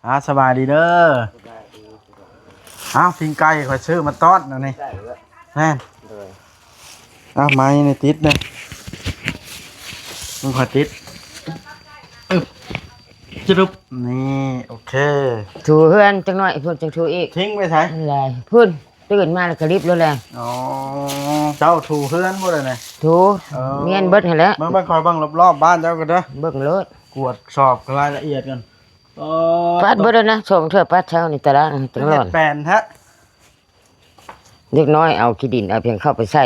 ອ່າ ສະບາຍດີເດີ. ສະບາຍດີ. ອ້າວ ປີ້ງໄກ່ຂ້ອຍຊື້ມາຕ້ອນອັນນີ້. ໄດ້ເດີ. ແມ່ນ. ໂດຍ. ອ້າວ ໄມ້ນີ້ຕິດເດີ. ມັນຄ່ອຍຕິດ. ອຶບ ຈະດຸບ. ນີ້ ໂອເຄ. ຖູເຮືອນຈັກໜ້ອຍ ພຸ້ນຈັ່ງຖູອີກ. ຖິ້ມໄປໃສ? ນັ້ນແຫຼະ ພຸ້ນ. ຕື່ນມາແລ້ວກະລິບໂລດແຫຼະ. ອໍ ເຈົ້າຖູເຮືອນບໍ່ໄດ້ນະ? ຖູ. ເອີ ແມ່ນເບິດຫັ້ນແຫຼະ. ເບິ່ງ ເບິ່ງ ຂ້ອຍເບິ່ງລອບໆບ້ານເຈົ້າກ່ອນເດີ. ເບິ່ງໂລດ. ກວດສອບລາຍລະອຽດກ່ອນ. ອໍ ປາດເບິດແລ້ວນະ. ສອງເທື່ອປາດເຊົ້ານີ້ຕາລາງຈັ່ງຫຼອນ. ແປນແທ້. ເດັກນ້ອຍເອົາຂີ້ດິນເອົາຫຍັງເຂົ້າໄປໃສ່.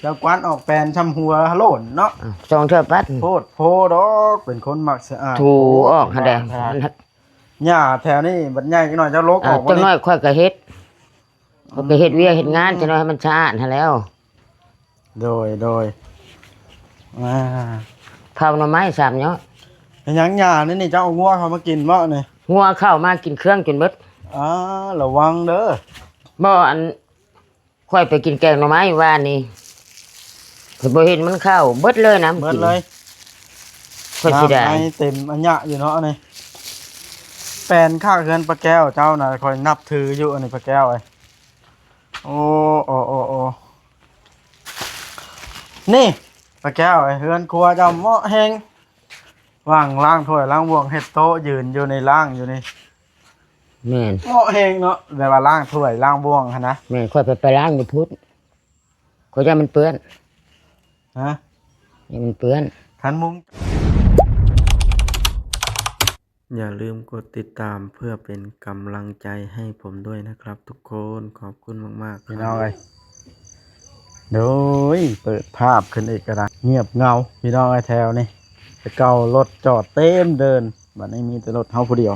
ເຈົ້າກວາດອອກແປນຊ່ຳຫົວໂຫຼນເນາະ. ອ່າ ສອງເທື່ອປາດ. ໂພດໂພດອກ ເປັນຄົນມັກສະອາດ. ຖູອອກຫັ້ນແຫຼະ. ຫຍ້າແຖວນີ້ບັດໃຫຍ່ຈັກໜ້ອຍເຈົ້າລົກອອກ. ອ່າ ຈັກໜ້ອຍຂ້ອຍກະເຮັດ. ເພິ່ນກະເຮັດວຽກເຮັດງານ ອືມ ຈັກໜ້ອຍໃຫ້ມັນສະອາດຫັ້ນແລ້ວ. ໂດຍ ໂດຍ. ອ່າ ເຜົາໜໍ່ໄມ້ສາມເນາະ. ເປັນຫຍັງຫຍ້ານີ້ ນີ້ເຈົ້າເອົາງົວເຂົ້າມາກິນບໍ່ນີ້? ງົວເຂົ້າມາກິນເຄື່ອງຈົນເບິດ. ອ່າ ລະວັງເດີ. ບໍ່ ອັນ ຂ້ອຍໄປກິນແກງໜໍ່ໄມ້ວານນີ້ ຂ້ອຍບໍ່ເຫັນມັນເຂົ້າ ເບິດເລີຍນະ. ເບິດເລີຍ. ຂ້ອຍເສຍດາຍ. ນ້ຳໃນເຕັມອັນຍະຢູ່ເນາະນີ້. ແປນຄາກເຮືອນປ້າແກ້ວເຈົ້ານະ ຂ້ອຍນັບຖືຢູ່ອັນນີ້ ປ້າແກ້ວເອີຍ. ໂອ້ ໂອ້ ໂອ້ ໂອ້ ນີ້ ປ້າແກ້ວເອີຍ ເຮືອນຄົວເຈົ້າເໝາະແຮງ. ຫວ່າງລ້າງຖ້ວຍລ້າງບ່ວງ ເຮັດໂຕະຢືນຢູ່ນີ້ ລ້າງຢູ່ນີ້. ແມ່ນ. ເໝາະແຮງເນາະ ແບບວ່າລ້າງຖ້ວຍລ້າງບ່ວງຫັ້ນນະ. ແມ່ນ. ຂ້ອຍໄປ ໄປລ້າງຢູ່ພຸ້ນ ຂ້ອຍຢ້ານມັນເປື້ອນ. ຮະ? ຢ້ານມັນເປື້ອນ. ຄັນມຸງ ຢ່າລືມກົດຕິດຕາມເພື່ອເປັນກຳລັງໃຈໃຫ້ຜົມດ້ວຍນະຄັບທຸກຄົນ. ຂອບຄຸນມາກໆ ພີ່ນ້ອງເອີຍ. ໂດຍ ເປີດພາບຂຶ້ນອີກກະໄດ້ ງຽບເຫງົາ ພີ່ນ້ອງເອີຍ. ແຖວນີ້ແຕ່ເກົ່າລົດຈອດເຕັມເດີ່ນ ບັດນີ້ມີແຕ່ລົດເຮົາຜູ້ດຽວ.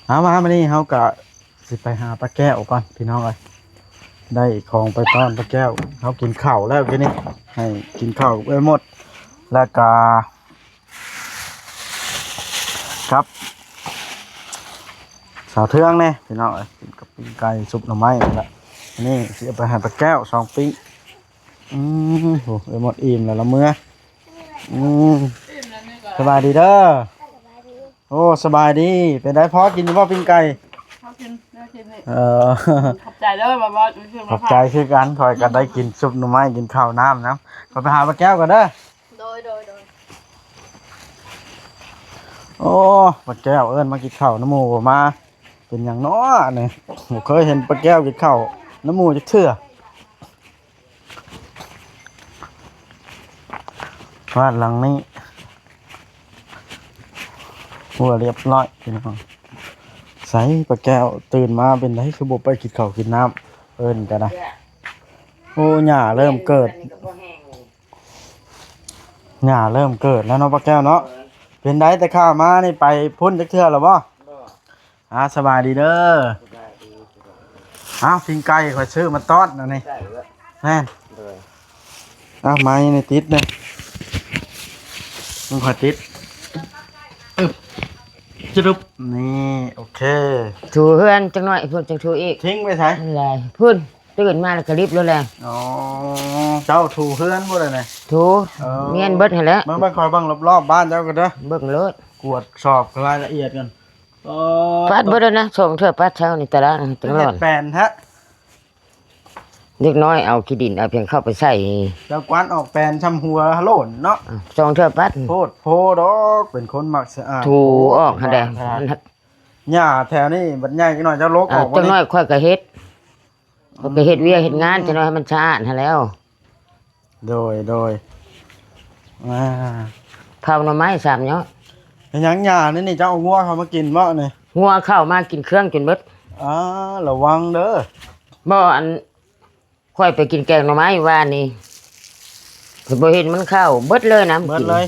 ເອົາ ມາ ມື້ນີ້ເຮົາກະຊິໄປຫາປ້າແກ້ວກ່ອນ ພີ່ນ້ອງເອີຍ. ໄດ້ຂອງໄປຕ້ອນປ້າແກ້ວ. ເຮົາກິນເຂົ້າແລ້ວກີ້ນີ້ ໃຫ້ກິນເຂົ້າກັບເອື້ອຍມົດ ແລ້ວກະ ກັບສາວເທືອງແດ່ ພີ່ນ້ອງເອີຍ. ກິນກັບປີ້ງໄກ່ ຊຸບໜໍ່ໄມ້ຫັ້ນແຫຼະ. ອັນນີ້ຊິເອົາໄປໃຫ້ປ້າແກ້ວສອງປີ້ງ. ອືມ ໂອ້ ເອື້ອຍມົດອີ່ມແລ້ວລະເມືອ. ອືມ ສະບາຍດີເດີ. ໂອ້ ສະບາຍດີ. ເປັນໃດ ພໍກິນຢູ່ບໍ່ປີ້ງໄກ່? ພໍກິນ ພໍກິນນີ້. ເອີ ຂອບໃຈເດີ ບໍ່ ບໍ່ ຂອບໃຈຄືກັນ. ຂ້ອຍກະໄດ້ກິນຊຸບໜໍ່ໄມ້ ກິນເຂົ້ານ້ຳນຳ. ຂ້ອຍໄປຫາປ້າແກ້ວກ່ອນເດີ. ໂດຍ ໂດຍ ໂດຍ. ໂອ້ ປ້າແກ້ວເອີ້ນມາກິນເຂົ້ານຳໝູ່ບໍ່ມາ ເປັນຫຍັງເນາະນີ້? ບໍ່ເຄີຍເຫັນປ້າແກ້ວກິນເຂົ້ານຳໝູ່ຈັກເທື່ອ. ບ້ານຫຼັງນີ້ ຄົວລຽບຮ້ອຍ ພີ່ນ້ອງ. ໃສ ປ້າແກ້ວຕື່ນມາເປັນໃດ ຄືບໍ່ໄປກິນເຂົ້າກິນນ້ຳ? ເອີ້ນກະໄດ້. ໂອ້ ຫຍ້າເລີ່ມເກີດ ຫຍ້າເລີ່ມເກີດແລ້ວເນາະ ປ້າແກ້ວເນາະ. ເປັນໃດ ແຕ່ຂ້າມານີ້ໄປພຸ້ນຈັກເທື່ອແລ້ວບໍ່? ອ່າ ສະບາຍດີເດີ. ສະບາຍດີ. ອ້າວ ປີ້ງໄກ່ຂ້ອຍຊື້ມາຕ້ອນອັນນີ້. ໄດ້ເດີ. ແມ່ນ. ໂດຍ. ອ້າວ ໄມ້ນີ້ຕິດເດີ. ມັນຄ່ອຍຕິດ. ອຶບ ຈະດຸບ. ນີ້ ໂອເຄ. ຖູເຮືອນຈັກໜ້ອຍ ພຸ້ນຈັ່ງຖູອີກ. ຖິ້ມໄປໃສ? ນັ້ນແຫຼະ ພຸ້ນ. ຕື່ນມາແລ້ວກະລິບໂລດແຫຼະ. ອໍ ເຈົ້າຖູເຮືອນບໍ່ໄດ້ນະ? ຖູ. ເອີ ແມ່ນເບິດຫັ້ນແຫຼະ. ເບິ່ງ ເບິ່ງ ຂ້ອຍເບິ່ງລອບໆບ້ານເຈົ້າກ່ອນເດີ. ເບິ່ງໂລດ. ກວດສອບລາຍລະອຽດກ່ອນ. ປາດເບິດແລ້ວນະ. ສອງເທື່ອປາດເຊົ້ານີ້ຕາລາງຈັ່ງຫຼອນ. ແປນແທ້. ເດັກນ້ອຍເອົາຂີ້ດິນເອົາຫຍັງເຂົ້າໄປໃສ່. ເຈົ້າກວາດອອກແປນຊ່ຳຫົວໂຫຼນເນາະ. ອ່າ ສອງເທື່ອປາດ. ໂພດໂພດອກ ເປັນຄົນມັກສະອາດ. ຖູອອກຫັ້ນແຫຼະ. ຫຍ້າແຖວນີ້ບັດໃຫຍ່ຈັກໜ້ອຍເຈົ້າລົກອອກ. ອ່າ ບໍ່ນີ້? ຈັກໜ້ອຍຂ້ອຍກະເຮັດ. ເພິ່ນກະເຮັດວຽກເຮັດງານ ອືມ ຈັກໜ້ອຍໃຫ້ມັນສະອາດຫັ້ນແລ້ວ. ໂດຍ ໂດຍ. ອ່າ ເຜົາໜໍ່ໄມ້ສາມເນາະ. ເປັນຫຍັງຫຍ້ານີ້ ນີ້ເຈົ້າເອົາງົວເຂົ້າມາກິນບໍ່ນີ້? ງົວເຂົ້າມາກິນເຄື່ອງຈົນເບິດ. ອ່າ ລະວັງເດີ. ບໍ່ ອັນ ຂ້ອຍໄປກິນແກງໜໍ່ໄມ້ວານນີ້ ຂ້ອຍບໍ່ເຫັນມັນເຂົ້າ ເບິດເລີຍນະ. ເບິດເລີຍ.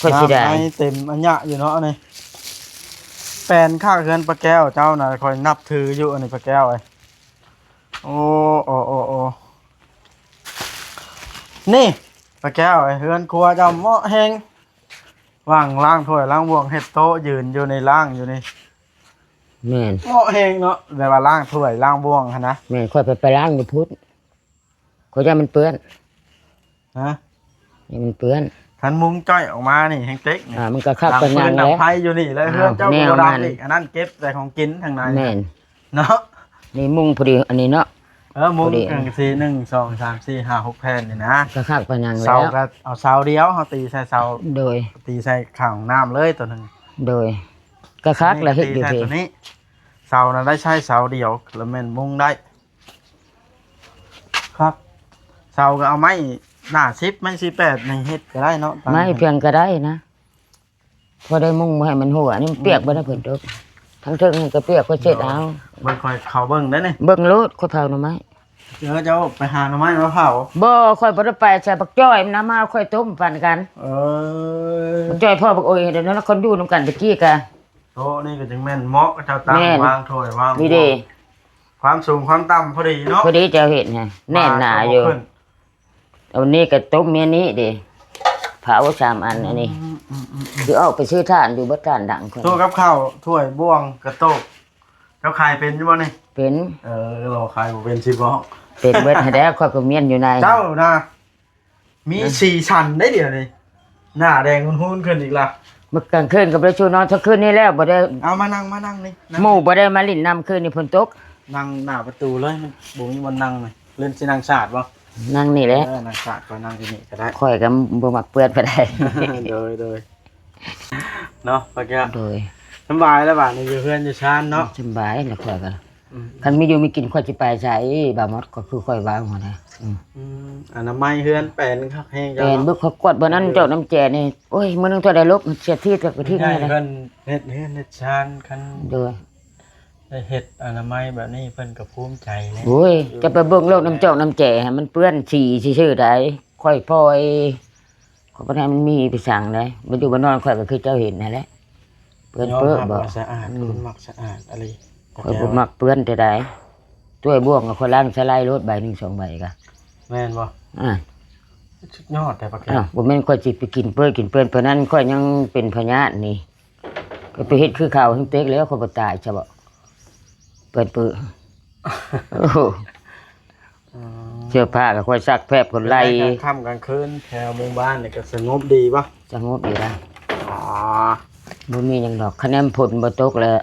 ຂ້ອຍເສຍດາຍ. ນ້ຳໃນເຕັມອັນຍະຢູ່ເນາະນີ້. ແປນຄາກເຮືອນປ້າແກ້ວເຈົ້ານະ ຂ້ອຍນັບຖືຢູ່ອັນນີ້ ປ້າແກ້ວເອີຍ. ໂອ້ ໂອ້ ໂອ້ ໂອ້ ນີ້ ປ້າແກ້ວເອີຍ ເຮືອນຄົວເຈົ້າເໝາະແຮງ ຫວ່າງລ້າງຖ້ວຍລ້າງບ່ວງ ເຮັດໂຕະຢືນຢູ່ນີ້ ລ້າງຢູ່ນີ້. ແມ່ນ. ເໝາະແຮງເນາະ ແບບວ່າລ້າງຖ້ວຍລ້າງບ່ວງຫັ້ນນະ. ແມ່ນ ຂ້ອຍໄປ ໄປລ້າງຢູ່ພຸ້ນ ຂ້ອຍຢ້ານມັນເປື້ອນ. ຮະ? ຢ້ານມັນເປື້ອນ. ຄັນມຸງຈ້ອຍອອກມານີ້ແຮງເຕັກນີ້ ອ່າ ມັນກໍຄັກປານຫຍັງແລ້ວ ດັງໄຟຢູ່ນີ້ແລ້ວ ອ່າ ເຮືອນເຈົ້າບໍ່ດັງອີກ ອັນນັ້ນເກັບແຕ່ຂອງກິນທາງໃນ ແມ່ນເນາະ. ນີ້ມຸງພໍດີອັນນີ້ເນາະ ເອີ ມຸງຈັງຊີ້ ໜຶ່ງ ສອງ ສາມ ສີ່ ຫ້າ ຫົກ ແຜ່ນນີ້ນະ ກໍຄັກປານຫຍັງແລ້ວ ເສົາກໍເອົາເສົາດຽວ ເຮົາຕີໃສ່ເສົາ ໂດຍ ຕີໃສ່ຂ້າງຫ້ອງນ້ຳເລີຍໂຕໜຶ່ງ ໂດຍ ກໍຄັກແລ້ວເຮັດຢູ່ພີ້ ເສົານັ້ນໄດ້ໃຊ້ເສົາດຽວ ແລ້ວແມ່ນມຸງໄດ້ ຄັກ ເສົາກໍເອົາໄມ້ໜ້າສິບ ໄມ້ສີ່ແປດນີ້ເຮັດກໍໄດ້ເນາະ ໄມ້ພຽງກໍໄດ້ນະ ພໍໄດ້ມຸງບໍ່ໃຫ້ມັນຮົ່ວ ອັນນີ້ມັນປຽກເບິດແລ້ວ ອືມ ຝົນຕົກ ທາງເທິງນີ້ກໍປຽກ ຂ້ອຍເຊັດເອົາ ເບິ່ງ ຂ້ອຍເຂົ້າເບິ່ງໄດ້ນີ້ ເບິ່ງໂລດ ຂ້ອຍເຜົາໜໍ່ໄມ້ ເອີ ເຈົ້າໄປຫາໜໍ່ໄມ້ມາເຜົາ ບໍ່ ຂ້ອຍບໍ່ໄດ້ໄປ ໃສ່ບັກຈ້ອຍມັນນຳມາ ຂ້ອຍຕົ້ມປັນກັນ ເອີ ບັກຈ້ອຍພໍ່ບັກໂອຍ ດຽວນັ້ນຄົນຢູ່ນຳກັນຕະກີ້ກະ ໂຕະນີ້ກໍຈຶ່ງແມ່ນເໝາະ ເຈົ້າຕັ້ງ ແມ່ນ ວາງຖ້ວຍວາງ ນີ້ເດ້ ຄວາມສູງຄວາມຕ່ຳພໍດີເນາະ ພໍດີເຈົ້າເຮັດໃຫ້ແໜ້ນໜາຢູ່ ເອົານີ້ກໍຕົ້ມເມຍນີ້ເດ້ ເຜົາສາມອັນ ອືມ ອັນນີ້ ອືມໆໆ ຄືອອກໄປຊື້ຖ່ານຢູ່ ບໍ່ຖ່ານດັງຄົນ ໂຕະກັບເຂົ້າ ຖ້ວຍ ບ່ວງ ກະໂຕກ ເຈົ້າຂາຍເປັນຢູ່ບໍ່ນີ້? ເປັນ ເອີ ລາວຂາຍບໍ່ເປັນຊິບອກ ເປັນເບິດຫັ້ນແຫຼະ ຂ້ອຍກໍມຽນຢູ່ໃນ ເຈົ້ານະ ມີ ຮະ ສີສັນໄດ໋ດຽວນີ້ ໜ້າແດງຮຸນໆຂຶ້ນອີກລະ ມື້ກາງຄືນກໍບໍ່ໄດ້ຊູນນອນ ທັງຄືນນີ້ແລ້ວບໍ່ໄດ້ ເອົາມານັ່ງ ມານັ່ງນີ້ ໝູ່ບໍ່ໄດ້ມາຫຼິ້ນນຳ ຄືນນີ້ຝົນຕົກ ນັ່ງໜ້າປະຕູເລີຍ ມັນບໍ່ມີບ່ອນນັ່ງເລີຍ ເລີຍຊິນັ່ງສາດບໍ່? ນັ່ງນີ້ແຫຼະ ເອີ ນັ່ງສາດ ຂ້ອຍນັ່ງຢູ່ນີ້ກໍໄດ້ ຂ້ອຍກໍບໍ່ມັກເປື້ອນປານໃດ ໂດຍ ໂດຍ ເນາະ ປາແກ້ວ ໂດຍ ສຳບາຍແລ້ວບາດນີ້ ຢູ່ເຮືອນຢູ່ຊານເນາະ ສຳບາຍແລ້ວ ຂ້ອຍກໍ ອືມ ຄັນມີຢູ່ມີກິນ ຂ້ອຍຊິໄປໃສ ບ່າວໝົດ ກໍຄືຂ້ອຍເວົ້າຫັ້ນນະ ອືມ ອືມ ອະນາໄມເຮືອນແປນຄັກແຮງ ແປນເນາະ ເບິດ ຂ້ອຍກວດບໍ່ນັ້ນ ເຈົ້ານ້ຳແຈນີ້ ໂອ້ຍ ມື້ໜຶ່ງເທົ່າໃດລົບ ເສຍທີ່ກໍ ເພິ່ນເຮັດເຮືອນເຮັດຊານ ຄັນ ໂດຍ ໄດ້ເຮັດອະນາໄມແບບນີ້ ເພິ່ນກໍພູມໃຈແລ້ວ ໂອ້ຍ ຈະໄປເບິ່ງໂລດ ນ້ຳຈອກນ້ຳແຈໃຫ້ມັນເປື້ອນສີຊື່ໆໃດ ຂ້ອຍປ່ອຍ ຂ້ອຍບໍ່ໄດ້ມັນມີໄປສັງໃດ ບໍ່ຢູ່ບໍ່ນອນ ຂ້ອຍກໍຄືເຈົ້າເຫັນຫັ້ນແຫຼະ ເປື້ອນເປິບໍ່ ຍອມຮັບວ່າສະອາດ ອືມ ຄົນມັກສະອາດອີ່ຫຼີ ຂ້ອຍບໍ່ມັກເປື້ອນແຕ່ໃດ ຖ້ວຍບ່ວງກໍຂ້ອຍລ້າງສະໄລໂລດ ໃບໜຶ່ງສອງໃບກໍ ແມ່ນບໍ່? ອ່າ ສຸດຍອດແທ້ປາແກ້ວ ອ້າວ ບໍ່ແມ່ນຂ້ອຍຊິໄປກິນເປິ້ຍກິນເປິ້ນ ປານນັ້ນຂ້ອຍຍັງເປັນພະຍາດນີ້ ກໍໄປເຮັດຄືເຂົາ ເຮັງເຕັກແລ້ວ ຂ້ອຍບໍ່ຕາຍຊະບໍ ເປື້ອນເປິ້ຍ ໂອ້ໂຫ ອືມ ເສື້ອຜ້າກໍຂ້ອຍຊັກແຟບຄົນໄລ່ ເປັນໄງກາງຄ່ຳກາງຄືນແຖວໝູ່ບ້ານນີ້ກໍສະຫງົບດີບໍ່? ສະຫງົບດີນະ ອໍ ບໍ່ມີຫຍັງດອກ ຄະແນນຝົນບໍ່ຕົກແລ້ວ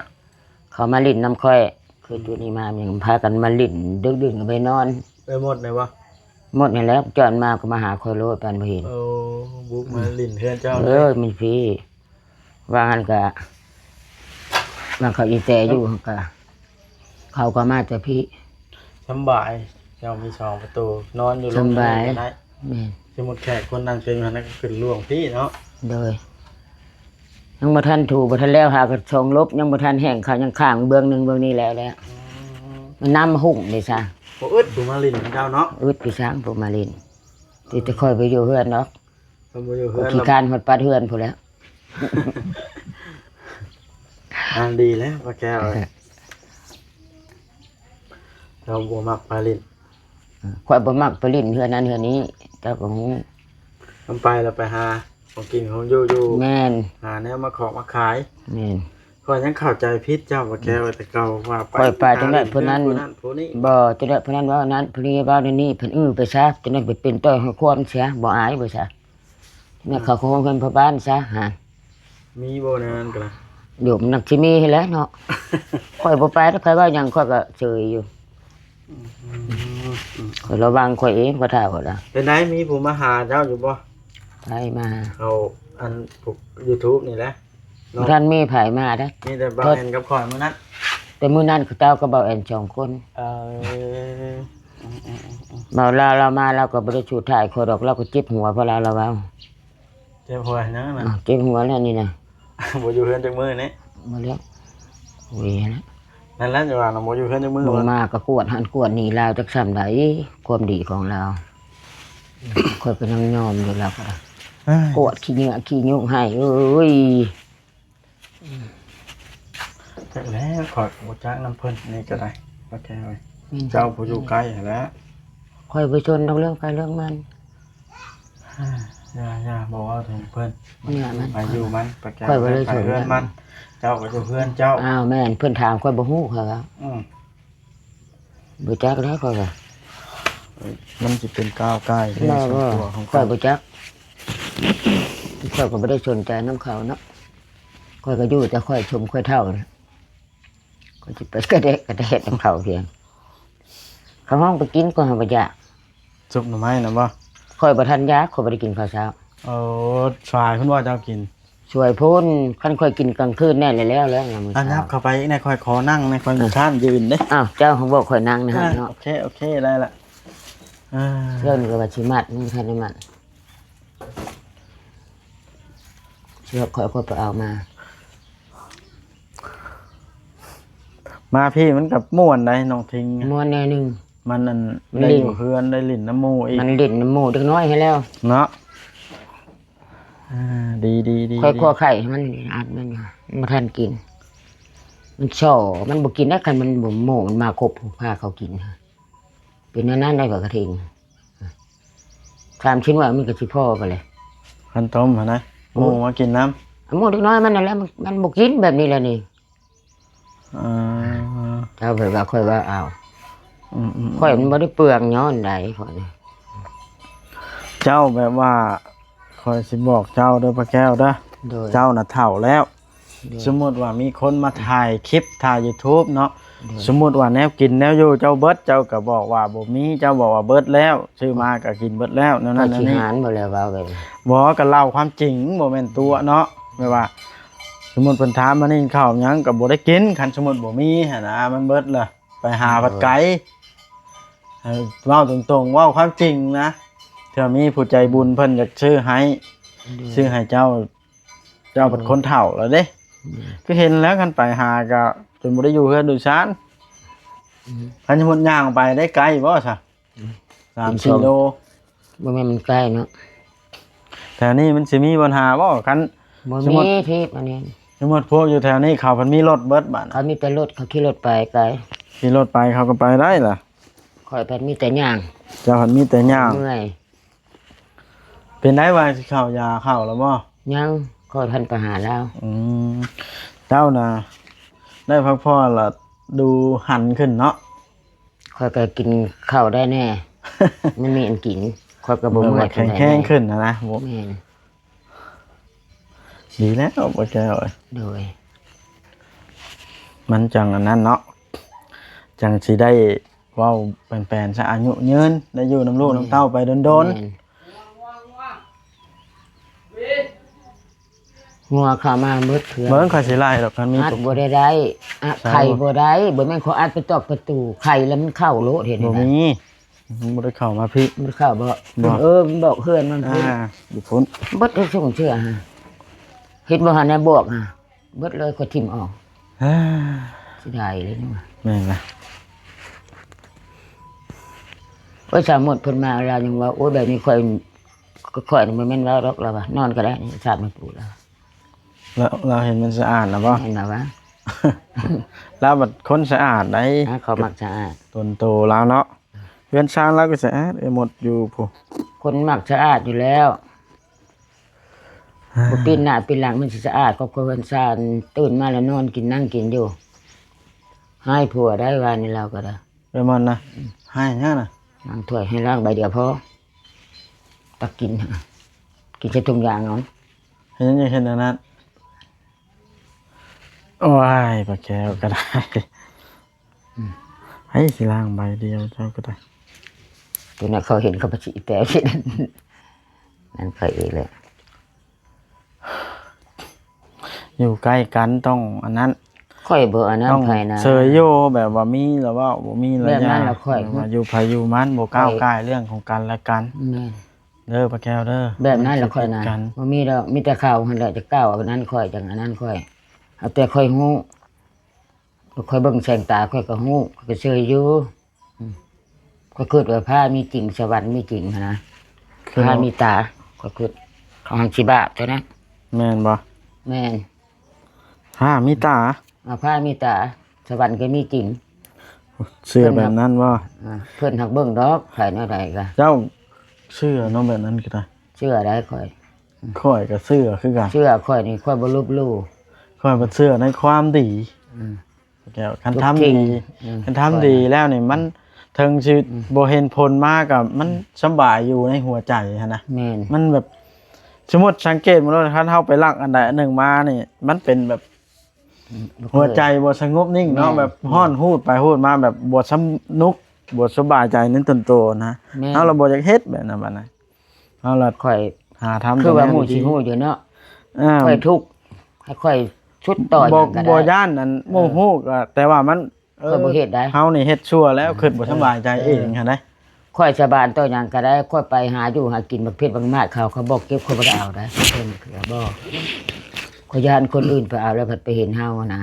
ເຂົາມາຫຼິ້ນນຳຂ້ອຍ ຄື ອືມ ໂຕນີ້ມາ ຍັງພາກັນມາຫຼິ້ນ ດຶກໆກໍໄປນອນ ໄປໝົດແລ້ວບໍ່? ໝົດນັ້ນແຫຼະ ຈອນມາກໍມາຫາຂ້ອຍໂລດ ປານບໍ່ເຫັນ ໂອ້ ບຸກມາຫຼິ້ນເຮືອນເຈົ້າເລີຍ ເອີ ແມ່ນພີ້ ວ່າຫັ້ນກະ ວ່າເຂົາອີແຕຢູ່ ເອີ ກະ ເຂົາກໍມາແຕ່ພີ້ ສຳບາຍ ເຈົ້າມີສອງປະຕູ ນອນຢູ່ໂລງ ສຳບາຍ ນີ້ກໍໄດ້ ແມ່ນ ສົມມຸດແຂກຄົນນັ່ງເທິງຫັ້ນນະ ກໍຂຶ້ນລ່ວງພີ້ເນາະ ໂດຍ ຍັງບໍ່ທັນຖູ ບໍ່ທັນແລ້ວ ຫາກະຊົງລົບ ຍັງບໍ່ທັນແຫ້ງ ເຂົາຍັງຄ້າງເບື້ອງໜຶ່ງເບື້ອງນີ້ແລ້ວແຫຼະ ອືມ ມັນນ້ຳຫຸ້ງເດຊະ ບໍ່ອຶດຜູ້ມາຫຼິ້ນນຳເຈົ້າເນາະ ອຶດຄືຊ່າງຜູ້ມາຫຼິ້ນ ຕິແຕ່ຂ້ອຍບໍ່ຢູ່ເຮືອນດອກ ເພິ່ນບໍ່ຢູ່ເຮືອນ ຂີ້ຄ້ານຮອດປັດເຮືອນພຸ້ນແຫຼະ ອ່າ ດີແລ້ວປ້າແກ້ວ ເຈົ້າບໍ່ມັກໄປຫຼິ້ນ ຂ້ອຍບໍ່ມັກໄປຫຼິ້ນເຮືອນນັ້ນເຮືອນນີ້ ເຈົ້າກໍຮູ້ ຄັນໄປແລ້ວໄປຫາຂອງກິນຂອງຢູ່ຢູ່ ແມ່ນ ຫາແນວມາຂອກມາຂາຍ ແມ່ນ ຂ້ອຍຍັງເຂົ້າໃຈຜິດເຈົ້າ ປ້າແກ້ວ ແຕ່ເກົ່າວ່າໄປ ຂ້ອຍໄປຈັ່ງໃດຜູ້ນັ້ນ ຫາຫຼິ້ນເຮືອນຜູ້ນັ້ນຜູ້ນີ້ ບໍ່ ຈັ່ງໃດຜູ້ນັ້ນເວົ້ານັ້ນ ຜູ້ນີ້ເວົ້າແນວນີ້ ເພິ່ນອື້ໄປຊະ ຈັ່ງໃດໄປເປັນຕ້ອຍໃຫ້ຄວາມເສຍ ບໍ່ອາຍບໍ່ຊະ ແມ່ນເຂົາຂອງເຮືອນພໍ່ບ້ານຊະຫາ ມີບໍ່ແນວນັ້ນກໍລະ ໂຍມ ມັນນັກຊິມີຫັ້ນແຫຼະເນາະ ຂ້ອຍບໍ່ໄປ ໃຜເວົ້າຫຍັງຂ້ອຍກໍເຊີຍຢູ່ ອືມ ຂ້ອຍລະວັງຂ້ອຍເອງ ຂ້ອຍເຖົ້າແລ້ວ ເປັນໃດ ມີຜູ້ມາຫາເຈົ້າຢູ່ບໍ່? ໃຜມາຫາ? ເອົາ ອັນ ພວກຢູທູບນີ້ແຫຼະ ບໍ່ທັນມີໃຜມາເດ້ ມີແຕ່ບ່າວແອນກັບຂ້ອຍມື້ນັ້ນ ແຕ່ມື້ນັ້ນເຂົາເຈົ້າກັບບ່າວແອນສອງຄົນ ເອີ ອືມໆໆໆ ບ່າວລາວລາວມາ ລາວກໍບໍ່ໄດ້ຊູດທ້າຍຂ້ອຍດອກ ລາວກໍເຈັບຫົວ ເພາະລາວລາວເວົ້າ ເຈັບຫົວຫຍັງນະ? ອ້າວ ເຈັບຫົວແລ້ວນີ້ນະ ບໍ່ຢູ່ເຮືອນຈັກມື້ນີ້ ບໍ່ແລ້ວ ໂອ້ຍ ນັ້ນແຫຼະ ຈະວ່ານະ ບໍ່ຢູ່ເຮືອນຈັກມື້ ບໍ່ມາກໍກວດຫັ້ນກວດນີ້ ລາວຈັກສ່ຳໃດ ຄວາມດີຂອງລາວ ຂ້ອຍກໍຍັງຍອມຢູ່ ລາວກໍໄດ້ ເອີຍ ກວດຂີ້ເຫຍື້ອຂີ້ຍຸງໃຫ້ເອີຍ. ອືມ ຈັກແລ້ວ ຂ້ອຍກໍບໍ່ຈັກນຳເພິ່ນນີ້ກໍໄດ້ ປ້າແກ້ວເອີຍ ອືມ ເຈົ້າຜູ້ຢູ່ໃກ້ຫັ້ນແຫຼະ ຂ້ອຍບໍ່ສົນດອກເລື່ອງໃຜເລື່ອງມັນ ຢ່າໆ ບໍ່ເວົ້າເຖິງເພິ່ນ ຢູ່ໃຜຢູ່ມັນ ປ້າແກ້ວ ຂ້ອຍບໍ່ໄດ້ສົນເລື່ອງມັນ ເຈົ້າກໍຢູ່ເຮືອນເຈົ້າ ອ້າວ ແມ່ນ ເພິ່ນຖາມຂ້ອຍບໍ່ຮູ້ ຂ້ອຍວ່າ ອືມ ບໍ່ຈັກແລ້ວຂ້ອຍວ່າ ມັນຊິເປັນກ້າວກ່າຍເລື່ອງສ່ວນຕົວຂອງ ຂ້ອຍບໍ່ຈັກ ຂ້ອຍກໍບໍ່ໄດ້ສົນໃຈນຳເຂົາເນາະ ຂ້ອຍກໍຢູ່ແຕ່ຂ້ອຍຊົມຂ້ອຍເຖົ້ານະ ຂ້ອຍຊິໄປກະແດະກະແດະນຳເຂົາພຽງ ເຂົາຮ້ອງໄປກິນກໍຫາບໍ່ຢາກ. ຊຸບໜໍ່ໄມ້ນະບໍ່? ຂ້ອຍບໍ່ທັນຢາກ ຂ້ອຍບໍ່ໄດ້ກິນເຂົ້າເຊົ້າ. ໂອ້ ສວາຍພຸ້ນບໍ່ເຈົ້າກິນ? ສວາຍພຸ້ນ ຄັນຂ້ອຍກິນກາງຄືນແນ່ແລ້ວ ແລ້ວຍາມມື້ ອ່ະ ເຊົ້າ ຍັບເຂົ້າໄປອີກແນ່ ຂ້ອຍຂໍນັ່ງແນ່ ຂ້ອຍ ອ່ະ ຄ້ານຢືນເດ້. ອ້າວ ເຈົ້າຫາບອກຂ້ອຍນັ່ງນະ ອ່ະ ເນາະ. ໂອເຄ ໂອເຄ ໄດ້ລະ. ອ່າ ເລື່ອງນີ້ກໍວ່າຊິມັດ ມັນບໍ່ທັນໄດ້ມັດ. ເຊືອກຂ້ອຍ ຂ້ອຍໄປເອົາມາ. ມາພີ້ມັນກໍມ່ວນໄດ໋ນ້ອງທິງ. ມ່ວນແນວໜຶ່ງ. ມັນ ອັນ ມັນຫຼິ້ນ ໄດ້ຢູ່ເຮືອນ ໄດ້ຫຼິ້ນນຳໝູ່ອີກ. ມັນຫຼິ້ນນຳໝູ່ເດັກນ້ອຍຫັ້ນແລ້ວເນາະ. ອ່າ ດີໆໆໆ. ຂ້ອຍຂົ້ວໄຂ່ໃຫ້ມັນ ອັດມັນ ມັນບໍ່ທັນກິນ. ມັນສໍ້ ມັນບໍ່ກິນໄດ້ ຄັນມັນບໍ່ ໝູ່ມັນມາຄົບ ພາເຂົາກິນ. ເປັນແນວນັ້ນໄດ໋ ບັກກະທິງ. ສາມສິບໜ່ວຍມັນກໍຊິພໍໄປແຫຼະ. ຄັນຕົ້ມຫັ້ນນະ ໂອ້ ໝູ່ມາກິນນຳ. ໝູ່ເດັກນ້ອຍມັນນັ້ນແຫຼະ ມັນ ມັນບໍ່ກິນແບບນີ້ແຫຼະນີ້. ອ່າ ເຈົ້າເພິ່ນວ່າຂ້ອຍວ່າເອົາ. ອືມໆໆ. ຂ້ອຍມັນບໍ່ໄດ້ເປືອງຍ້ອນໃດຂ້ອຍນະ. ເຈົ້າແບບວ່າ ຂ້ອຍຊິບອກເຈົ້າເດີປ້າແກ້ວເດີ. ໂດຍ. ເຈົ້ານະເຖົ້າແລ້ວ. ໂດຍ. ສົມມຸດວ່າມີຄົນມາຖ່າຍຄລິບ ຖ່າຍຢູທູບເນາະ. ໂດຍ. ສົມມຸດວ່າແນວກິນແນວຢູ່ເຈົ້າເບິດ ເຈົ້າກໍບອກວ່າບໍ່ມີ ເຈົ້າບອກວ່າເບິດແລ້ວ ຊື້ມາກໍກິນເບິດແລ້ວ ແນວນັ້ນແນວນີ້. ກໍຊິຫານບໍ່ແລ້ວເວົ້າແບບນີ້. ບໍ່ ກໍເລົ່າຄວາມຈິງ ບໍ່ແມ່ນຕົວະເນາະ. ແບບວ່າ ສົມມຸດເພິ່ນຖາມມານີ້ ເຂົ້າຫຍັງກໍບໍ່ໄດ້ກິນ ຄັນສົມມຸດບໍ່ມີຫັ້ນນະ ມັນເບິດລະ ໄປຫາພັດໄກ. ເອີ ເວົ້າຕົງໆ ເວົ້າຄວາມຈິງນະ ເທື່ອມີຜູ້ໃຈບຸນເພິ່ນຢາກຊື້ໃຫ້ ໂດຍ ຊື້ໃຫ້ເຈົ້າ. ເຈົ້າເປັນຄົນເຖົ້າແລ້ວເດ້. ອືມ. ຄືເຫັນແລ້ວ ຄັນໄປຫາກໍຈົນບໍ່ໄດ້ຢູ່ເຮືອນຢູ່ຊານ. ອືມ. ຄັນສົມມຸດຍ່າງໄປໄດ້ໄກບໍ່ຊະ? ອືມ. ສາມສີ່ໂລ. ບໍ່ແມ່ນມັນໃກ້ເນາະ. ແຖວນີ້ມັນຊິມີບັນຫາບໍ່? ຄັນ ບໍ່ມີ ສົມມຸດ ທີ່ອັນນີ້ ສົມມຸດພວກຢູ່ແຖວນີ້ເຂົາພັດມີລົດເບິດບາດ. ເຂົາມີແຕ່ລົດ ເຂົາຂີ່ລົດໄປໄກ. ຂີ່ລົດໄປເຂົາກໍໄປໄດ້ລະ. ຂ້ອຍພັດມີແຕ່ຍ່າງ. ເຈົ້າພັດມີແຕ່ຍ່າງ. ເມື່ອຍ. ເປັນໄດວ່າຊິເຂົ້າຢາເຂົ້າແລ້ວບໍ່? ຍັງ ຂ້ອຍທັນໄປຫາລາວ. ອືມ ເຈົ້ານະ ໄດ້ພັກຜ່ອນລະ ດູຫັນຂຶ້ນເນາະ. ຂ້ອຍກໍກິນເຂົ້າໄດ້ແນ່ ມັນມີອັນກິນ ຂ້ອຍກໍບໍ່ເມື່ອຍປານໃດ. ແຂງແຮງຂຶ້ນນະນະ. ແມ່ນ. ດີແລ້ວ ບໍ່ແກ້ວເອີຍ. ໂດຍ. ມັນຈັ່ງອັນນັ້ນເນາະ ຈັ່ງຊິໄດ້ ເວົ້າແປນໆ ຊະ ອາຍຸຍືນ ໄດ້ຢູ່ນຳລູກນຳເຕົ້າໄປດົນໆ. ແມ່ນ. ງົວເຂົ້າມາໝົດເພື່ອນ. ເບິ່ງ ຂ້ອຍຊິໄລ່ດອກ ຄັນມີ ອັດບໍ່ໄດ້ໄດ້ ອັດ ໃສ່ ໄຂບໍ່ໄດ້. ບໍ່ແມ່ນເຂົາອັດໄປຕອກປະຕູ ໄຂແລ້ວມັນເຂົ້າໂລດ. ເຮັດແນວໃດ? ບໍ່ມີ ມັນບໍ່ໄດ້ເຂົ້າມາພີ້. ມັນເຂົ້າບໍ່? ບໍ່. ເອີ ມັນບອກເຮືອນມັນພຸ້ນ. ອ່າ ຢູ່ພຸ້ນ. ເບິດ ສົ່ງເທື່ອ ເຮັດບໍ່ທັນໄດ້ບອກ ເບິດເລີຍ ຂ້ອຍຖິ້ມອອກ. ເສຍດາຍເລີຍ. ແມ່ນລະ. ໂອ້ຍ ສາວໝົດເພິ່ນມາ ລາວຍັງວ່າ ໂອ້ຍ ແບບນີ້ຂ້ອຍ ຂ້ອຍນີ້ບໍ່ແມ່ນເວົ້າດອກ ລາວວ່າ ນອນກໍໄດ້ ສາດມາປູລາວ. ລາວ ລາວເຫັນມັນສະອາດນະບໍ່? ແມ່ນລະວ່າ ລາວບັດຄົນສະອາດໃດ໋. ເຂົາມັກສະອາດ ຕົນໂຕລາວເນາະ. ເຮືອນຊານລາວກໍສະອາດ ເອີ ໝົດຢູ່ພຸ້ນ. ຄົນມັກສະອາດຢູ່ແລ້ວ. ບໍ່ປິ່ນໜ້າປິ່ນຫຼັງມັນຊິສະອາດ ຄອບຄົວເຮືອນຊານ ຕື່ນມາແລ້ວນອນກິນນັ່ງກິນຢູ່. ຮ້າຍຜົວໄດ້ ວານນີ້ລາວກໍໄດ້. ເອີ ມັນນະ ຮ້າຍຫຍັງນະ? ລ້າງຖ້ວຍໃຫ້ລ້າງໃບດຽວພໍ ຕັກກິນ ກິນໃສ່ຖົງຢາງເອົາ. ເຮັດຫຍັງເຮັດອັນນັ້ນ? ໂອ້ຍ ປາແກ້ວກໍໄດ້. ອືມ ໃຜຊິລ້າງໃບດຽວ ເຈົ້າກໍໄດ້. ຕົວນັ້ນເຂົາເຫັນເຂົາປະຊິແປວຊິ ນັ້ນຂ້ອຍເອງແຫຼະ. ຢູ່ໃກ້ກັນຕ້ອງອັນນັ້ນ ຂ້ອຍບໍ່ອັນນັ້ນໃຜນະ ເຊີຍຢູ່ ແບບວ່າມີລະເວົ້າ ບໍ່ມີລະຢ່າ. ແບບນັ້ນລະຂ້ອຍ ແບບວ່າຢູ່ໃຜຢູ່ມັນ ບໍ່ກ້າວກ່າຍເລື່ອງຂອງກັນແລະກັນ. ແມ່ນ ເດີ ປາແກ້ວເດີ. ແບບນັ້ນລະຂ້ອຍນະ ບໍ່ມີດອກ ມີແຕ່ເຂົາຫັ້ນແຫຼະຈະກ້າວອັນນັ້ນຂ້ອຍ ຈັ່ງອັນນັ້ນຂ້ອຍ ເອົາແຕ່ຂ້ອຍຮູ້. ຂ້ອຍເບິ່ງແສງຕາຂ້ອຍກໍຮູ້ ຂ້ອຍກໍເຊີຍຢູ່. ອືມ ຂ້ອຍຄິດວ່າພະມີຈິງ ສະຫວັນມີຈິງຫັ້ນນະ. ຄື ພະມີຕາ ຂ້ອຍຄິດ ເຂົາຫັ້ນຊິບາບເທົ່ານັ້ນ. ແມ່ນບໍ່? ແມ່ນ. ພະມີຕາ ອ່າ ພະມີຕາ ສະຫວັນກໍມີຈິງ. ເຊື່ອແບບນັ້ນບໍ່? ອ່າ ເພິ່ນຫາກເບິ່ງດອກ ໃຜແນວໃດກໍ. ເຈົ້າເຊື່ອເນາະ ແບບນັ້ນກໍໄດ້. ເຊື່ອໄດ໋ຂ້ອຍ. ຂ້ອຍກໍເຊື່ອຄືກັນ. ເຊື່ອ ຂ້ອຍນີ້ຂ້ອຍບໍ່ລົບຫຼູ່ ຂ້ອຍບໍ່ເຊື່ອໃນຄວາມດີ. ອືມ ແກ້ວ ຄັນທຳດີ ອືມ ຄັນທຳດີແລ້ວນີ້ ມັນເຖິງຊິ ອືມ ບໍ່ເຫັນຜົນມາກໍມັນ ອືມ ສະບາຍຢູ່ໃນຫົວໃຈຫັ້ນນະ. ແມ່ນ ມັນແບບ ສົມມຸດສັງເກດເບິ່ງໂລດ ຄັນເຮົາໄປລັກອັນໃດອັນໜຶ່ງມານີ້ ມັນເປັນແບບ ອືມ ບໍ່ເຄີຍ ຫົວໃຈບໍ່ສະຫງົບນິ່ງເນາະ ແມ່ນ ແບບຮ້ອນ ອືມ ຮູດໄປຮູດມາ ແບບບໍ່ສະໜຸກ ບໍ່ສະບາຍໃຈໃນຕົນໂຕນະ ແມ່ນ ເຮົາລະບໍ່ຢາກເຮັດແບບນັ້ນບາດນັ້ນ ເຮົາລະ ຂ້ອຍ ຫາທຳ ຄືວ່າ ແນວ ໝູ່ ດີໆ ຊິຮູ້ຢູ່ເນາະ ເອີ ຂ້ອຍທຸກ ໃຫ້ຂ້ອຍຊຸດຕໍ່ຫຍັງກໍໄດ້ ບໍ່ຢ້ານອັນ ເອີ ໝູ່ຮູ້ກໍ ແຕ່ວ່າມັນ ເອີ ຂ້ອຍບໍ່ເຮັດໄດ໋ ເຮົານີ້ເຮັດຊົ່ວແລ້ວ ເອີ ຄິດບໍ່ສະບາຍໃຈເອງຫັ້ນໃດ໋ ເອີ ຂ້ອຍສາບານຕໍ່ຫຍັງກໍໄດ້ ຂ້ອຍໄປຫາຢູ່ຫາກິນ ບັກເຜັດບັກມາດເຂົາ ເຂົາບອກເກັບ ຂ້ອຍບໍ່ໄດ້ເອົາໄດ໋ ເພິ່ນກໍບອກ ຂ້ອຍຢ້ານຄົນອື່ນໄປເອົາ ແລ້ວພັດໄປເຫັນເຮົານະ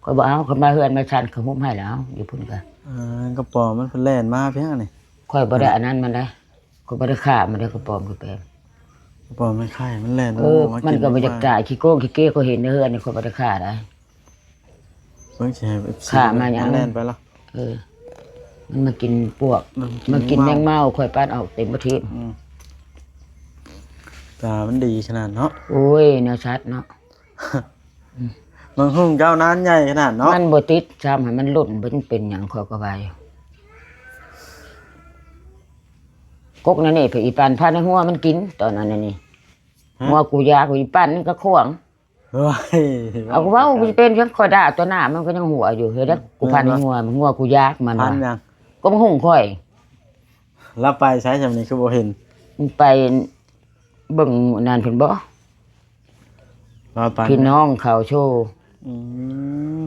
ຂ້ອຍບໍ່ເອົາ ຄັນມາເຮືອນມາຊານ ເຂົາຮຸບໃຫ້ແລ້ວ ຢູ່ພຸ້ນກໍ ເອີ ກະປອມມັນ ເພິ່ນແລ່ນມາພຽງນີ້ ຂ້ອຍບໍ່ໄດ້ອັນນັ້ນມັນໄດ໋ ຂ້ອຍບໍ່ໄດ້ຂ້າມັນໄດ໋ ກະປອມກະແປມ ກະປອມມັນໄຂ້ ມັນແລ່ນ ເອີ ມາ ມັນກໍບໍ່ຢາກຕາຍ ຂີ້ໂກງຂີ້ເກ ຂ້ອຍເຫັນໃນເຮືອນນີ້ ຂ້ອຍບໍ່ໄດ້ຂ້າໄດ໋ ເບິ່ງຊິໃຫ້ ເອັຟຊີ ຂ້າມາຫຍັງ ມັນແລ່ນໄປລະ ເອີ ມັນມາກິນປວກ ມັນມາກິນ ມາກິນແມງເມົາ ແມງເມົາ ຂ້ອຍປາດອອກເຕັມປະເທດ ອືມ ຕາມັນດີຂະໜາດເນາະ ໂອ້ຍ ແນວສັດເນາະ ອືມ ມັນຫຸງເຈົ້ານານໃຫຍ່ຂະໜາດເນາະ ມັນບໍ່ຕິດຊ້ຳ ໃຫ້ມັນຫຼົ່ນ ມັນເປັນຫຍັງ ຂ້ອຍກໍວ່າຢູ່ ກົກນັ້ນນີ້ ໄປອີປານພາໃນຫົວມັນກິນ ຕອນນັ້ນນີ້ ຮະ ຫົວກູຢາກ ອີປານນີ້ກໍຂວາງ ໂອ້ຍ ເອົາເວົ້າຊິເປັນຫຍັງ ຂ້ອຍດ່າຕໍ່ໜ້າມັນກໍຍັງຫົວຢູ່ ເຮີ້ຍ ອືມ ກູພັນ ແມ່ນບໍ່ ຫົວ ຫົວກູຢາກມັນ ພັນຫຍັງ ກໍບັກຫຸງຂ້ອຍ ລາວໄປໃສຊ່ຳນີ້ຄືບໍ່ເຫັນ ໄປເບິ່ງນັ້ນເພິ່ນບໍ ລາວໄປ ພີ່ນ້ອງເຂົາໂຊ ອືມ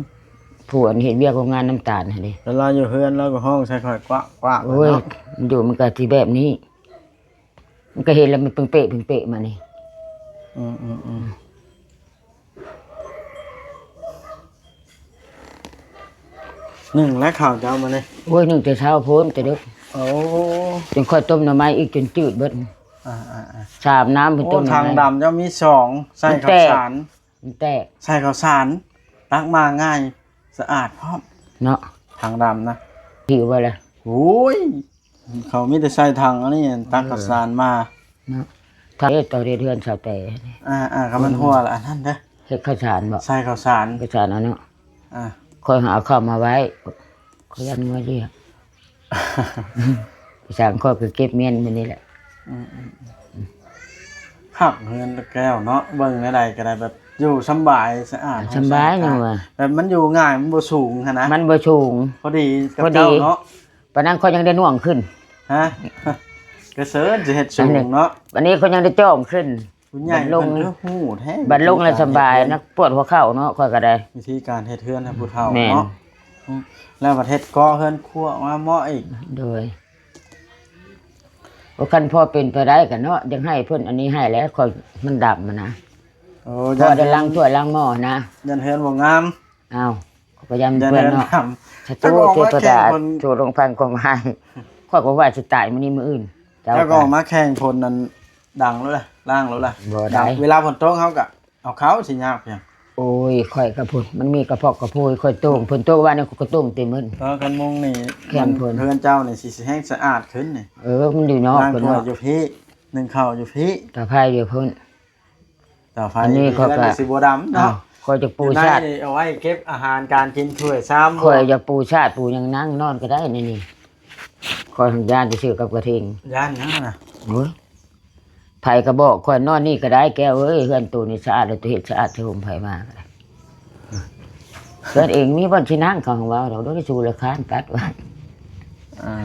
ຜູ້ອັນເຮັດວຽກໂຮງງານນ້ຳຕານຫັ້ນເດ້ ແລ້ວລາວຢູ່ເຮືອນລາວກໍຮ້ອງໃສ່ຂ້ອຍກວາກໆ ໂອ້ຍ ເນາະ ມັນຢູ່ມັນກໍຊິແບບນີ້ ມັນກໍເຫັນແລ້ວມັນເປິງເປະເປິງເປະມານີ້ ອືມໆໆ ໜຶ້ງແລ້ວເຂົ້າເຈົ້າມື້ນີ້ ໂອ້ຍ ໜຶ້ງແຕ່ເຊົ້າພຸ້ນ ແຕ່ດຶກ ໂອ້ ຈົນຂ້ອຍຕົ້ມໜໍ່ໄມ້ອີກຈົນຈືດເບິດ ອ່າໆໆ ສາມນ້ຳເພິ່ນ ໂອ້ ຖັງດຳເຈົ້າມີສອງ ໃສ່ເຂົ້າສານ ມັນແຕກ ມັນແຕກ ໃສ່ເຂົ້າສານ ຕັກມາງ່າຍ ສະອາດພ້ອມເນາະ ຖັງດຳນະ ຫິວບໍ່ລະ ໂອ້ຍ ເຂົາມີແຕ່ໃສ່ຖັງອັນນີ້ ຕັກເຂົ້າສານມາເນາະ ເຮັດຕໍ່ເຮືອນຊາວແຕ່ ອ່າໆ ກໍມັນຫົວລະອັນນັ້ນເດີ ເຮັດເຂົ້າສານບໍ ໃສ່ເຂົ້າສານ ເຂົ້າສານເອົາເນາະ ອ່າ ຂ້ອຍຫາເອົາເຂົ້າມາໄວ້ ຂ້ອຍຢ້ານງົວຢຽບ ຊ່າງ ຂ້ອຍກໍເກັບມ້ຽນມື້ນີ້ແຫຼະ ອືມໆ ຄັກເຮືອນແກ້ວເນາະ ເບິ່ງແນວໃດກໍໄດ້ ແບບຢູ່ສຳບາຍ ສະອາດ ສຳບາຍ ຫ້ອງສະອາດ ຍັງວ່າ ແບບມັນຢູ່ງ່າຍ ມັນບໍ່ສູງຫັ້ນນະ ມັນບໍ່ສູງ ພໍດີກັບເຈົ້າເນາະ ປານນັ້ນຂ້ອຍຍັງໄດ້ໜ່ວງຂຶ້ນ ຮະ ກະເສີນຊິເຮັດສູງເນາະ ອັນນີ້ຂ້ອຍຍັງໄດ້ຈ່ອງຂຶ້ນ ຜູ້ໃຫຍ່ເພິ່ນກໍຮູ້ແທ້ ບັດລົງແລ້ວສະບາຍ ນັກປວດຫົວເຂົ່າເນາະ ຂ້ອຍກໍໄດ້ ວິທີການເຮັດເຮືອນໃຫ້ຜູ້ເຖົ້າເນາະ ແມ່ນ ອືມ ແລ້ວບັດເຮັດເກາະເຮືອນຄົວມາເໝາະອີກ ໂດຍ ໂອ ຄັນພໍເປັນໄປໄດ້ກໍເນາະ ຢາກໃຫ້ເພິ່ນອັນນີ້ໃຫ້ແຫຼະ ຂ້ອຍມັນດຳຫັ້ນນະ ໂອ້ ຢ້ານເຮືອນ ລ້າງຖ້ວຍລ້າງໝໍ້ນະ ຢ້ານເຮືອນບໍ່ງາມ ອ້າວ ຂ້ອຍກໍຢ້ານເປື້ອນເນາະ ສາທຸ ເທວະດາ ຈົ່ງຟັງຄວາມໃຫ້ ຂ້ອຍກໍວ່າຊິຕາຍມື້ນີ້ມື້ອື່ນ ເຈົ້າ ເຈົ້າກໍອອກມາແຂ່ງຝົນນັ້ນ ດັງໂລດລະ ລ້າງໂລດລະ ບໍ່ໄດ້ ເວລາຝົນຕົກເຮົາກໍເອົາເຂົ້າ ຊິຍາກພຽງ ໂອ້ຍ ຂ້ອຍກໍພຸ້ນ ມັນມີກະພອກກະໂພຍ ຂ້ອຍໂຕ່ງ ຝົນຕົກວານນີ້ ຂ້ອຍກໍໂຕ່ງເຕັມໝົດ ເອີ ຄັນມຸງນີ້ ແຄມຝົນ ເຮືອນເຈົ້ານີ້ຊິແຮງສະອາດຂຶ້ນນີ້ ເອີ ມັນຢູ່ນອກ ລ້າງຖ້ວຍຢູ່ພີ້ ໜຶ້ງເຂົ້າຢູ່ພີ້ ເຕົາໄຟຢູ່ພຸ້ນ ເຕົາໄຟ ອັນນີ້ຂ້ອຍກໍ ເຮືອນກໍຊິບໍ່ດຳເນາະ ອ້າວ ຂ້ອຍຈະປູຊາດ ຢູ່ໃນນີ້ເອົາໄວ້ເກັບອາຫານການກິນ ຖ້ວຍຊາມ ຂ້ອຍຈະປູຊາດປູຫຍັງ ນັ່ງນອນກໍໄດ້ໃນນີ້ ຂ້ອຍຫັ້ນຢ້ານຊື່ໆ ກັບກະທິງ ຢ້ານຫຍັງນະ ໂອ້ຍ ໃຜກໍບອກຂ້ອຍ ນອນນີ້ກໍໄດ້ແກ້ວເອີຍ ເຮືອນໂຕນີ້ສະອາດ ແລ້ວໂຕເຮັດສະອາດໃສ່ໂຮມໃຜມາກໍໄດ້ ເຮືອນເອງມີບ່ອນຊິນັ່ງ ເຂົາເວົ້າດອກ ໂດຍສູລະຄານຕັດວ່າ ອ່າ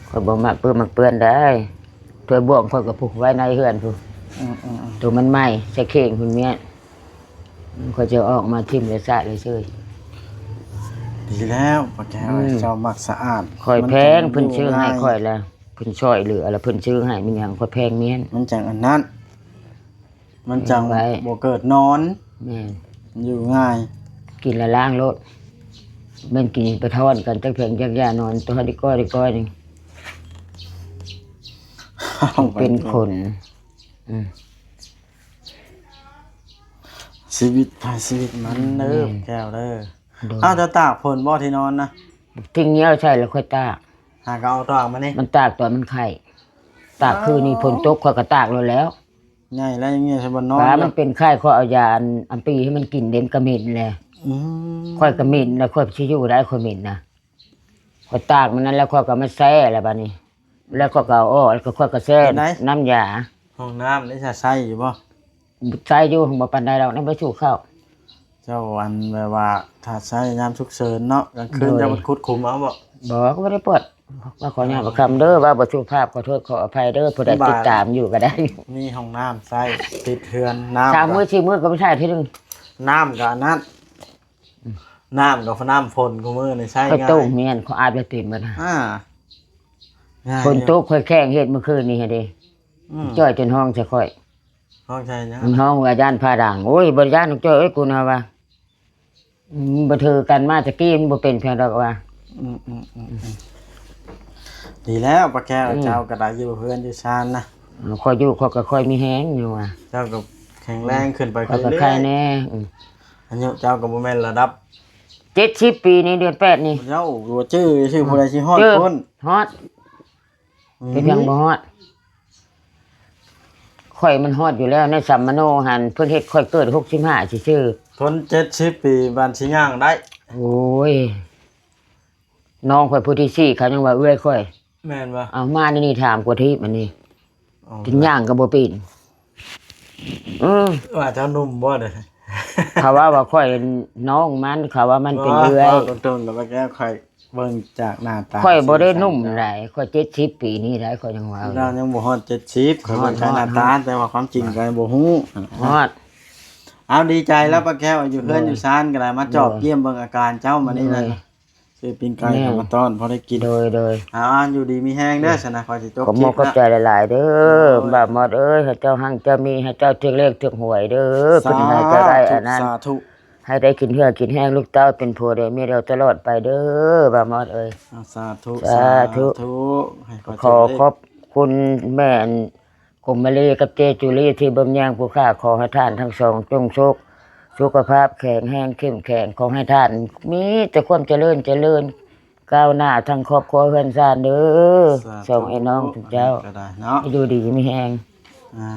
ຂ້ອຍບໍ່ມັກເປື້ອນມັກເປື້ອນໄດ໋ ຖ້ວຍບ່ວງຂ້ອຍກໍພຸກໄວ້ໃນເຮືອນພຸ້ນ ອືມໆໆ ໂຕມັນໃໝ່ໃສ່ເຂ່ງພຸ້ນເມຍ ຂ້ອຍຈະເອົາອອກມາຖິ້ມລະຊະລະເຊີຍ ດີແລ້ວປ້າແກ້ວ ອືມ ເຈົ້າມັກສະອາດ ຂ້ອຍແພງ ມັນຈັ່ງ ເພິ່ນຊື້ໃຫ້ຂ້ອຍລະ ເພິ່ນຊ່ອຍເຫຼືອລະ ເພິ່ນຊື້ໃຫ້ ມັນຫຍັງ ຂ້ອຍແພງເມຍ ມັນຈັ່ງອັນນັ້ນ ມັນຈັ່ງບໍ່ເກີດນອນ ແມ່ນ ຢູ່ງ່າຍ ກິນລະລ້າງໂລດ ແມ່ນກິນໄປທ້ອນກັນ ຈັກແພງຈັກຢານອນ ຕອນດີກ້ອຍດີກ້ອຍນີ້ ເປັນຄົນ ອືມ ຊີວິດໃຜຊີວິດມັນເດີ ແມ່ນ ແກ້ວເດີ ໂດຍ ອ້າວ ຈະຕາກຝົນບໍ່ທີ່ນອນນະ ຖິ້ມຫຍ້ຽວໃສ່ແລ້ວຄ່ອຍຕາກ ຫາກໍເອົາຕາກມານີ້ ມັນຕາກຕອນມັນໄຂ້ ຕາກຄືນນີ້ຝົນຕົກຂ້ອຍກໍຕາກໂລດແລ້ວ ໃຫຍ່ແລ້ວຍັງໃຫຍ່ໃສ່ບ່ອນນອນ ປາມັນເປັນໄຂ້ ຂ້ອຍເອົາຢາອັນ ອັມປີໃຫ້ມັນກິນເດ້ ມັນກະເໝັນແຫຼະ ອືມ ຂ້ອຍກະເໝັນແລ້ວ ຂ້ອຍຊິຢູ່ໄດ້ ຂ້ອຍເໝັນນະ ຂ້ອຍຕາກມັນນັ້ນແລ້ວ ຂ້ອຍກໍມາແຊ່ແລ້ວບາດນີ້ ແລ້ວຂ້ອຍກໍເອົາອອກ ແລ້ວກໍຂ້ອຍກໍແຊ່ ເປັນໃດ ນ້ຳຢາ ຫ້ອງນ້ຳນີ້ຈະໃຊ້ຢູ່ບໍ່? ໃຊ້ຢູ່ ບໍ່ປານໃດດອກ ນຳໄປສູ່ເຂົ້າ. ເຈົ້າ ອັນແບບວ່າຖ້າໃຊ້ຍາມສຸກເສີນເນາະ ກາງຄືນ ໂດຍ ເຈົ້າມັນຂຸດຂຸມເອົາບໍ່? ບໍ່ ກໍບໍ່ໄດ້ປວດ ວ່າຂໍຍາມປະຄຳເດີ ວ່າບໍ່ສຸພາບ ຂໍໂທດຂໍອະໄພເດີ ຜູ້ໃດຕິດຕາມຢູ່ກໍໄດ້. ມີຫ້ອງນ້ຳໃຊ້ຕິດເຮືອນ ນ້ຳ ສາມມື້ສີ່ມື້ກໍໄປຖ່າຍເທື່ອໜຶ່ງ. ນ້ຳກໍອັນນັ້ນ ນ້ຳກໍນ້ຳຝົນ ຄູ່ມື້ນີ້ໃຊ້ງ່າຍ ຂ້ອຍຕົ້ມແມ່ນ ຂ້ອຍອາບແລ້ວເຕັມເບິດ. ອ່າ ຝົນຕົກ ຂ້ອຍແຂ່ງເຮັດມື້ຄືນນີ້ຫັ້ນເດ້ ອືມ ຈ້ອຍຈົນຮ້ອງໃສ່ຂ້ອຍ. ຮ້ອງໃສ່ຫຍັງ? ມັນຮ້ອງວ່າຢ້ານຟ້າດັງ. ໂອ້ຍ ບໍ່ຢ້ານດອກຈ້ອຍເອີຍ ກູນະວ່າ ອືມ ບໍ່ຖືກັນມາແຕ່ກີ້ ມັນບໍ່ເປັນພຽງດອກວ່າ. ອືມໆໆ ດີແລ້ວ ປ້າແກ້ວ ອືມ ເຈົ້າກໍໄດ້ຢູ່ເຮືອນຢູ່ຊານນະ. ເອີ ຂ້ອຍຢູ່ ຂ້ອຍກໍຄ່ອຍມີແຮງຢູ່ວ່າ ເຈົ້າກໍແຂງແຮງຂຶ້ນໄປ ຂ້ອຍກໍໄຄແນ່. ອືມ ອາຍຸເຈົ້າກໍບໍ່ແມ່ນລະດັບເຈັດສິບປີນີ້ ເດືອນແປດນີ້. ເຈົ້າບໍ່ຈື່ຊື່ ອືມ ຜູ້ໃດຊິຮອດພຸ້ນ ຮອດ ອືມ ເປັນຫຍັງບໍ່ຮອດ? ຂ້ອຍມັນຮອດຢູ່ແລ້ວ ໃນສຳມະໂນຫັ້ນ ເພິ່ນເຮັດຂ້ອຍເກີດຫົກສິບຫ້າຊື່ໆ. ຄົນເຈັດສິບປີບາດຊິຍ່າງໄດ້. ໂອ້ຍ ນ້ອງຂ້ອຍຜູ້ທີສີ່ ເຂົາຍັງວ່າເອື້ອຍຂ້ອຍ. ແມ່ນບໍ່? ເອົາມານີ້ຖາມກວ່າທີບອັນນີ້ ອໍ ຈົນຍ່າງກໍບໍ່ເປັນ. ເອີ ວ່າເຈົ້າໜຸ່ມບໍ່ເດ້? ເຂົາເວົ້າວ່າຂ້ອຍນ້ອງມັນ ເຂົາວ່າມັນເປັນເອື້ອຍ. ເວົ້າຕົງໆ ແລ້ວວ່າແກ້ວ ຂ້ອຍເບິ່ງຈາກໜ້າຕາ ຂ້ອຍບໍ່ໄດ້ໜຸ່ມໃດ ຂ້ອຍເຈັດສິບປີນີ້ໄດ໋ ຂ້ອຍຍັງວ່າ ລາວຍັງບໍ່ຮອດເຈັດສິບ ຂ້ອຍເບິ່ງຈາກໜ້າຕາ ຮອດ ແຕ່ວ່າຄວາມຈິງກໍບໍ່ຮູ້. ຮອດ ເອົາ ດີໃຈແລ້ວ ປ້າແກ້ວ ຢູ່ເຮືອນຢູ່ຊານກໍໄດ້ ມາຈອບຢ້ຽມເບິ່ງອາການເຈົ້າມື້ນີ້ນະ. ຊື້ປີ້ງໄກ່ເຂົ້າມາຕ້ອນ ພໍໄດ້ກິນ. ໂດຍໆ ເອົາ ຢູ່ດີມີແຮງເດີ ຊັ້ນນະ ຂໍຊິຈົບຄລິບ ຂອບໃຈຫຼາຍໆເດີ ໂດຍ ບ່າວມອດເອີຍ ໃຫ້ເຈົ້າຮັ່ງເຈົ້າມີ ໃຫ້ເຈົ້າຖືກເລກຖືກຫວຍເດີ ເປັນໃດກໍໄດ້ອັນນັ້ນ ສາທຸ ໃຫ້ໄດ້ກິນເຫື່ອກິນແຮງ ລູກເຕົ້າເປັນຜົວເດີ ເມຍດຽວຕະຫຼອດໄປເດີ ບ່າວມອດເອີຍ. ສາທຸ ສາທຸ ສາທຸ ໃຫ້ເຈົ້າ ຂໍຂອບຄຸນແມ່ ອັນ ກົມມະລີກັບເຈຈູລີທີ່ເບິ່ງແຍງຜູ້ຂ້າ ຂໍໃຫ້ທ່ານທັງສອງຈົ່ງໂຊກ ສຸຂະພາບແຂງແຮງເຂັ້ມແຂງ ຂໍໃຫ້ທ່ານມີແຕ່ຄວາມຈະເລີນ ຈະເລີນກ້າວໜ້າທັງຄອບຄົວເຮືອນຊານເດີ ສາທຸ ສອງອ້າຍນ້ອງທຸກເຈົ້າ ກໍໄດ້ເນາະ ຢູ່ດີມີແຮງ. ອ່າ